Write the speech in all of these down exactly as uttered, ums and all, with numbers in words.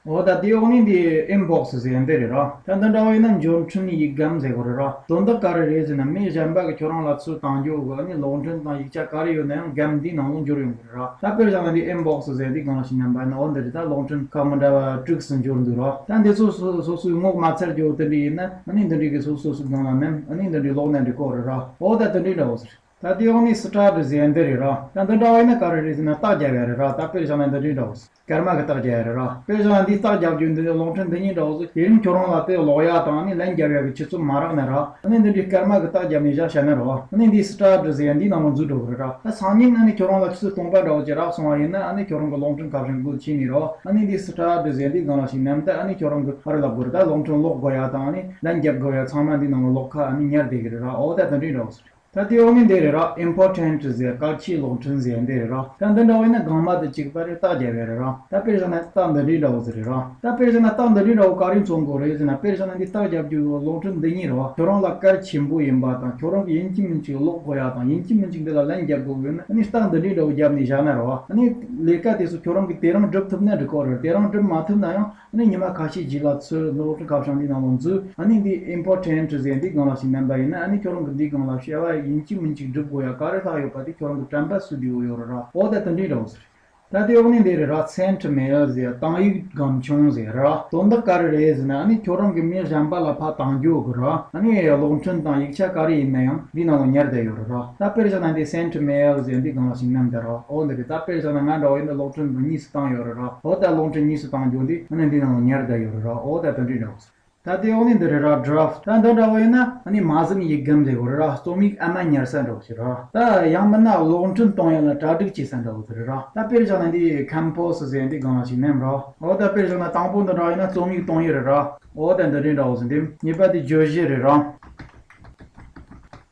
འོ་ད་དེའི་འོག་ནས་འདི་ཨིན་བོག་སི་ཟེར་འདི་རེད་ར། ད་འདི་འདྲ་བ་ཡིན་ན་འབྱོར་འཕྲིན་ཡིག་སྒམ་ཟེར་གོ་རེད་ར། དོན་དག་ག་རེ་རེད་ཟེར་ན་མི་གཞན་པ་གི་ཁྱོད་རང་ལ་ཚུར་བཏང་རྒྱུ་གི་ཨ་ནི་གློག་འཕྲིན་དང་ཡིག་ཆ་ག་རེ་ཡོད་ན་ཡང་སྒམ་འདིའི་ནང་ལ་འབྱོར་ཡོང་གི་རེད་ར། ད་དཔེར་བཞག་ན་འདི་ཨིན་བོག་སི་ཟེར་འདི་སྒང་ལ་ཞིག་མནན་པ་ཡིན་ན་འོ་འདི་རེད། ད་གློག་འཕྲིན་ཁག་མི་འདྲ་བ་དྲུག་ཙམ་འབྱོར་འདུག་ར། ད་འདི་ཚོ་སོ་སོ་སོའི་ངོ་མ་ཚར་རྒྱུ་དེ་འདྲ་ཡིན་ན་ཨ་ནི་འདི་འདྲའི་གི་སོ་སོ་སོ་སྒང་ལ་མནན་ཨ་ནི་འདི་འདྲའི་ཀློག་ན་འགྲིག་གོ་རེད་ར། འོ་ད་དེ་འདྲའི་འདྲ་བོ་ཟེར། ད་དེའི་འོག་ནས་སི་ཊར་ཌི་ཟེར་འདི་རེད་ར། ད་འདི་འདྲ་བ་ཡིན་ན་ག་རེ་རེད་ཟེར་ན་རྟགས་རྒྱབ་ཡ་རེད་ར། ད་དཔེར་བཞག་ན་འདི་འདྲའི་འདྲ་བོ་ཟེར། སྐར་མ་གི་རྟགས་རྒྱབ་ཡ་རེད་ར། དཔེར་བཞག་ན་འདིའི་རྟགས་རྒྱབ་རྒྱུ་འདི་གློག་འཕྲིན་འདི་གཉིས་འདྲ་བོ་ཟེར། དེ་རིང་ཁྱོད་རང་ལ་དེ་ཀློག་ཡ་དང་ཨ་ནི་ལན་རྒྱབ་ཡ་གི་ཆུ་ཚོད་མ་རག་ན་ར། ཨ་ནི་འདི་འདྲའི་སྐར་མ་གི་རྟགས་རྒྱབ་ནས་བཞག་བྱས་ན་ར། ཨ་ནི་འདིའི་སི་ཊར་ཌི་ཟེར་ཡ་འདིའི་ནང་ལ་འཛུལ་འགྲོ་གི་རེད་ར། ད་སང་ཉིན་ཨ་ནི་ཁྱོད་རང་ལ་ཆུ་ཚོད་སྟོང་པ་འདྲ་བོ་ཅིག་རག་སོང་བ་ཡིན་ན་ཨ་ནི་ཁྱོད་རང་གི་གློག་འཕྲིན་ཁ་བྱང་སྒོ་ཕྱེ་ནས་ར། ཨ་ནི་འདིའི་སི་ཊར་ཌི་ཟེར་ཡ་འདིའི་སྒང་ལ་ཞིག་མནན་ད་ཨ་ནི་ཁྱོད་རང་གི་ཨ་རི་ལབ་དགོས་རེད། ད་གློག་འཕྲིན་ཀློག་དགོས་ཡ་དང་ཨ་ནི་ལན་རྒྱབ་དགོས་ཡ་ཚང་མ་འདིའི་ནང་ལ་ཀློག་ཁ་ཨ་ནི་ཉར་བསྡད་གི་རེད་ར། འོ་ད་དེ་འདྲའི་འདྲ་བོ་ཟེར། ད་དེའི་འོག་ནས་འདི་རེད་ར། ཨིམ་པོར་ཊེན་ཊི་ཟེར་གལ་ཆེའི་གློག་འཕྲིན་ཟེར་འདི་རེད་ར། ད་འདི་འདྲ་བ་ཡིན་ན་སྒང་མ་དེ་གཅིག་པ་རེད། རྟགས་རྒྱབ་ཡ་རེད་ར། ད་དཔེར་བཞག་ན་རྟགས་འདི་འདྲའི་འདྲ་བོ་ཟེར་རེད་ར། ད་དཔེར་བཞག་ན་རྟགས་འདི་འདྲའི་འདྲ་བོ་ག་རེ་མཚོན་དགོས་རེད་ཟེར་ན། དཔེར་བཞག་ན་འདི་རྟགས་རྒྱབ་རྒྱུ་གློག་འཕྲིན་འདི་གཉིས་རེད་བ། ཁྱོད་རང་ལ་གལ་ཆེན་པོ་ཡིན་པ་དང་ཁྱོད་རང་གིས་ཡིན་གཅིག་མིན་གཅིག་ཀློག་དགོས་ཡ་དང་ཡིན་གཅིག་མིན་གཅིག་འདི་ལ་ལན་རྒྱབ་དགོས་ཡོད་ན་ཨ་ནི་རྟགས་འདི་འདྲའི་འདྲ་བོ་རྒྱབ་ནས་བཞག་ན་རེད་བ། ཨ་ནི་ལས་ཀ་དེ་ཚོ་ཁྱོད་རང་གིས་དེ་རིང་སྒྲུབ་ཐུབ་ན་འགྲིག་གི་རེད། དེ་རིང་སྒྲུབ་མ་ཐུབ་ན་ཡང་། ཨ་ནི་ཉི་མ་ཁ་ཤས་རྗེས་ལ་ཚུར་གློག་འཕྲིན་ཁ་བྱང་འདི་ནང་ལ་འཛུལ། ཨ་ནི་འདི་ཨིམ་པོར་ཊེན་ཊི་ཟེར་འདི་སྒང་ལ་ཞིག་མནན་པ་ཡིན་ན་ཨ་ནི་ཁྱོད་རང་གི་འདི་སྒང་ལ་བྱ་བ་ཡིན་གཅིག་མིན་གཅིག་སྒྲུབ་དགོས་ཡ་ག་རེ་ལྷག་ཡོད་པ་དེ་ཁྱོད་རང་གི་དྲན་པ་གསོས་བསྡད་ཡོད་རེད་ར། འོ་ད་དེ་འདྲའི་འདྲ་བོ་ཟེར། ད་དེ་འོག་ནས་འདི་རེད་ར། སེན་ཊི་མེལ་ཟེར་བཏང་ཡིག་སྒམ་ཆུང་ཟེར་ར། དོན་དག་ག་རེ་རེད་ཟེར་ན་ཨ་ནི་ཁྱོད་རང་གི་མི་གཞན་པ་ལ་ཕར་བཏང་རྒྱུ་གི་ར། ཨ་ནི་གློག་འཕྲིན་དང་ཡིག་ཆ་ག་རེ་ཡིན་ན་ཡང་འདི་ནང་ལ་ཉར་བསྡད་ཡོད་རེད་ར། ད་དཔེར་བཞག་ན་འདི་སེན་ཊི་མེལ་ཟེར་འདི་སྒང་ལ་ཞིག་མནན་བསྡད་ར། འོ་འདི་རེད། ད་དཔེར་བཞག་ན་ང་འདྲ་བོ་ཡིན་ན་གློག་འཕྲིན་འདི་གཉིས་སུ་བཏང་ཡོད་རེད་ར། འོ་ད་གློག་འཕྲིན་གཉིས་སུ་བཏང་རྒྱུ་འདི་ཨ་ནི་འདི་ནང་ལ་ཉར་བསྡད་ཡོད་རེད་ར། འོ་ད་དེ་འདྲའི་འདྲ་བོ་ཟེར། ད་དེ་འོག་ནས་འདི་རེད་ར། ཌ་རབ་ཊི། ད་འདི་འདྲ་བོ་ཡིན་ན་ཨ་ནི་མ་ཟིན་ཡིག་སྒམ་ཟེར་གོ་རེད་ར། རྩོམ་ཡིག་ཨ་མ་ཉར་ས་འདྲ་བོ་ཞིག་ར། ད་ཡང་མིན་ན་གློག་འཕྲིན་གཏོང་ཡ་ལ་གྲ་སྒྲིག་བྱེད་ས་འདྲ་བོ་ཟེར་ར། ད་དཔེར་བཞག་ན་འདི་ཀམ་པོ་སི་ཟེར་འདི་སྒང་ལ་ཞིག་མནན་ར། འོ་ད་དཔེར་བཞག་ན་དང་པོ་འདི་འདྲ་ཡིན་ན་རྩོམ་ཡིག་གཏོང་ཡི་རེད་ར། འོ་ད་འདི་འདྲའི་འདྲ་བོ་ཟེར། འདི་གཉིས་པ་འདི་བརྗོད་གཞི་རེད་ར།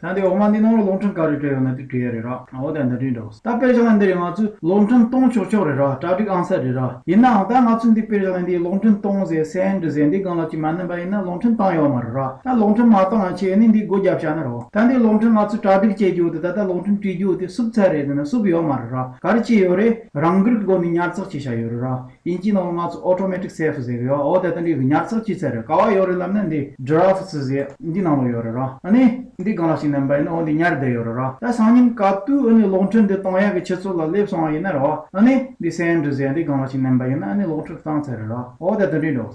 ད་འདི་འོག་མ་འདི་ནང་ལ་གློག་འཕྲིན་ག་རེ་སྤྲད་ཡོད་ན་དེ་སྤྲད་ཡ་རེད་ར། འོ་ད་འདི་འདྲའི་འདྲ་བོ། ད་དཔེར་བཞག་ན་འདི་རེད། ང་ཚོས་གློག་འཕྲིན་གཏོང་ཆོག་ཆོག་རེད་ར། གྲ་སྒྲིག་ཨང་གསར་རེད་ར། ཡིན་ནའང་ད་ང་ཚོས་འདི་དཔེར་བཞག་ན་འདི་གློག་འཕྲིན་གཏོང་ཟེར་སེན་ཌི་ཟེར་འདི་སྒང་ལ་ཅིག་མ་མནན་པ་ཡིན་ན་གློག་འཕྲིན་བཏང་ཡོད་མ་རེད་ར། ད་གློག་འཕྲིན་མ་བཏང་ཡ་ཆེད་ནི་འདི་སྒོ་བརྒྱབ་བཞག་ན་རེད་བ། ད་འདི་གློག་འཕྲིན་ང་ཚོས་གྲ་སྒྲིག་བྱེད་རྒྱུ་དེ་ད་ལྟ་གློག་འཕྲིན་སྤྲད་རྒྱུ་དེ་བསུབ་ཚར་རེད་ཟེར་ན་བསུབ་ཡོད་མ་རེད་ར། ག་རེ་བྱས་ཡོད་རེད། རང་འགུལ་གྱི་སྒོ་ནས་ཉར་ཚགས་བྱས་བཞག་ཡོད་རེད་ར། དབྱིན་ཇིའི་ནང་ལ་ང་ཚོས་ཨོ་ཊོ་མེ་ཊིག་སེབ་ཟེར་གི་ཡོད། འོ་ད་ད་འདི་གི་ཉར་ཚགས་བྱས་ཚར་རེད། ག་བ་ཡོད་རེད་ལབ་ན་འདི་ཌ་རབ་ཊི་ཟེར་འདི་ནང་ལ་ཡོད་རེད་ར། ཨ་ནི་འདི་སྒང་ལ་ཞིག་མནན་པ་ཡིན་ན་འོ་འདི་ཉར་བསྡད་ཡོད་རེད་ར། ད་སང་ཉིན་ག་དུས་ཨ་ནི་གློག་འཕྲིན་འདི་གཏོང་ཡག་གི་ཆུ་ཚོད་ལ་སླེབས་སོང་བ་ཡིན་ན་རེད་བ། ཨ་ནི་འདི་སེན་ཌི་ཟེར་འདི་སྒང་ལ་ཞིག་མནན་པ་ཡིན་ན་ཨ་ནི་གློག་འཕྲིན་བཏང་ཚར་རེད་ར། འོ་ད་དེ་འདྲའི་འགྲོ།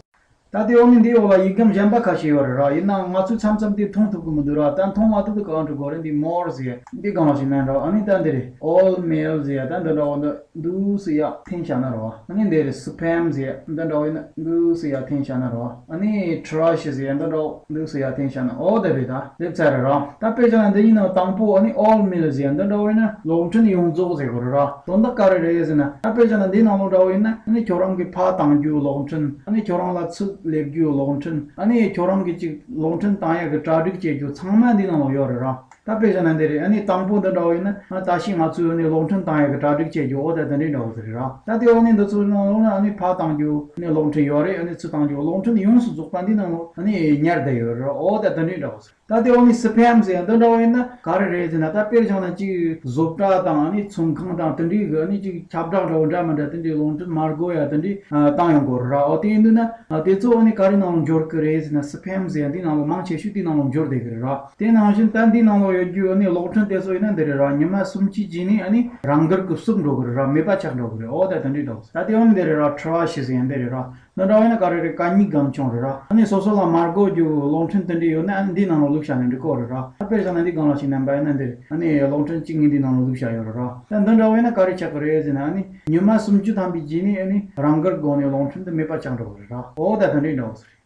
ད་དེ་འོག་ནས་འདིའི་འོག་ལ་ཡིག་སྒམ་གཞན་པ་ཁ་ཤས་ཡོད་རེད་ར། ཡིན་ནའང་ང་ཚོས་མཚམས་མཚམས་དེ་མཐོང་ཐུབ་ཀྱི་མི་འདུག་ར། ད་མཐོང་མ་ཐུབ་དུས་གང་འགྲོ་དགོས་རེད། འདི་མོར་ཟེར་འདི་སྒང་ལ་ཞིག་མནན་ར། ཨ་ནི་ད་འདི་རེད། ཨོལ་མེལ་ཟེར་ད་འདི་འདྲ་བོ་འདི་འདུག་སེ་ཡར་འཐེན་བཞག་ན་རེད་བ། ཨ་ནི་འདི་རེད། སི་པེམ་ཟེར་འདི་འདྲ་བོ་ཡིན་ན་འདུག་སེ་ཡར་འཐེན་བཞག་ན་རེད་བ། ཨ་ནི་ཊྲེ་ཤི་ཟེར་འདི་འདྲ་བོ་འདུག་སེ་ཡར་འཐེན་བཞག་ན། ཨོ་དེ་རེད། ད་སླེབས་ཚར་རེད་ར། ད་དཔེ་བཞག་ན་འདི་གཉིས་ནང་དང་པོ་ཨ་ནི་ཨོལ་མེལ་ཟེར་འདི་འདྲ་བོ་ཡིན་ན་གློག་འཕྲིན་ཡོངས་རྫོགས་ཟེར་དགོས་རེད་ར། དོན་དག་ག་རེ་རེད་ཟེར་ན། ད་དཔེ་བཞག་ན་འདི་ནང་ལོགས་འདྲ་བོ་ཡིན་ན་ཨ་ནི་ཁྱོད་རང་གིས་ཕར་བཏང་རྒྱུའི་གློག་འཕྲིན། ཨ་ནི་ཁྱོད་རང་ལ་ཚུར་སླེབས་རྒྱུའི་གློག་འཕྲིན། ཨ་ནི་ཁྱོད་རང་གིས་ཅིག་གློག་འཕྲིན་བཏང་ཡག་གི་གྲ་སྒྲིག་བྱེད་རྒྱུ་ཚང་མ་འདི་ནང་ལོགས་ཡོད་རེད་ར། ད་དཔེ་བཞག་ན་འདི་རེད། ཨ་ནི་དང་པོ་འདི་འདྲ་བོ་ཡིན་ན་ད་ཤི་ང་ཚོས་ཨ་ནི་གློག་འཕྲིན་བཏང་ཡག་གི་གྲ་སྒྲིག་བྱེད་རྒྱུ་འོ་ད་དེ་འདྲའི་འདྲ་བོ་ཟེར་ར། ད་དེ་འོག་ནས་འདི་ཚོའི་ནང་ལོགས་ན་ཨ་ནི་ཕར་བཏང་རྒྱུ་ཨ་ནི་གློག་འཕྲིན་ཡོད་རེད། ཨ་ནི་ཚུར་བཏང་རྒྱུ་གློག་འཕྲིན་ཡོངས་སུ་རྫོགས་པ་འདི་ནང་ལོགས་ཨ་ནི་ཉར་བསྡད་ཡོད་རེད། འོ་ད་དེ་འདྲའི་འདྲ་བོ་ཟེར། ད་དེ་འོག་ནས་སི་པེམ་ཟེར་ཡ་འདི་འདྲ་བོ་ཡིན་ན་ག་རེ་རེད་ཟེར་ན། ད་དཔེར་བཞག་ན་ཅིག་བཟོ་གྲྭ་དང་ཨ་ནི་ཚོང་ཁང་དང་དེ་འདྲའི་གི་ཨ་ནི་ཅིག་ཁྱབ་བསྒྲགས་འདྲ་བོ་འདྲ་མི་འདྲ་དེ་འདྲའི་གློག་འཕྲིན་མ་དགོས་ཡ་དེ་འདྲའི་ཨ་བཏང་ཡོང་གི་རེད་ར། འོ་དེ་ཡིན་དུས་ན་ཨ་དེ་ཚོ་ཨ་ནི་ག་རེ་ནང་ལ་འབྱོར་གི་རེད་ཟེར་ན། སི་པེམ་ཟེར་ཡ་འདི་ནང་ལ་མང་ཆེ་ཤོས་དེ་ནང་ལ་འབྱོར་བསྡད་གི་རེད་ར། དེ་ནང་བཞིན་ད་འདི་ནང་ལ་ཡོད་རྒྱུ་ཨ་ནི་གློག་འཕྲིན་དེ་ཚོ་ཡིན་ན་འདི་རེད་ར། ཉི་མ་སུམ་ཅུ་རྗེས་ནས་ཨ་ནི་རང་འགུལ་གི་བསུབ་འགྲོ་གི་རེད་ར། མེད་པ་ཆགས་འགྲོ་གི་རེད། འོ་ད་དེ་འདྲའི་འདྲ་བོ་ཟེར། ད་དེ་འོག་ནས་འདི་རེད་ར། ཊྲེ་ཤི་ཟེར་ཡ་འདི་རེད་ར། འདི་འདྲ་བོ་ཡིན་ན་ག་རེ་རེད། གད་སྙིགས་སྒམ་ཆུང་རེད་ར། ཨ་ནི་སོ་སོ་ལ་མ་དགོས་རྒྱུ་གློག་འཕྲིན་དེ་འདྲ་ཡོད་ན་ཨ་ནི་འདི་ནང་ལ་བླུགས་བཞག་ན་འགྲིག་གོ་རེད་ར། ད་དཔེར་བཞག་ན་འདི་སྒང་ལ་ཞིག་མནན་པ་ཡིན་ན་འདི་རེད། ཨ་ནི་གློག་འཕྲིན་གཅིག་ངས་འདི་ནང་ལ་བླུགས་བཞག་ཡོད་རེད་ར། ད་འདི་འདྲ་བོ་ཡིན་ན་ག་རེ་ཆགས་ཀྱི་རེད་ཟེར་ན། ཨ་ནི་ཉི་མ་སུམ་ཅུ་ཐམ་པའི་རྗེས་ནས་ཨ་ནི་རང་འགུལ་སྒོ་ནས་གློག་འཕྲིན་དེ་མེད་པ་ཆགས་འགྲོ་གི་རེད་ར། འོ་ད་དེ་འདྲའི་འདྲ་བོ་ཟེར།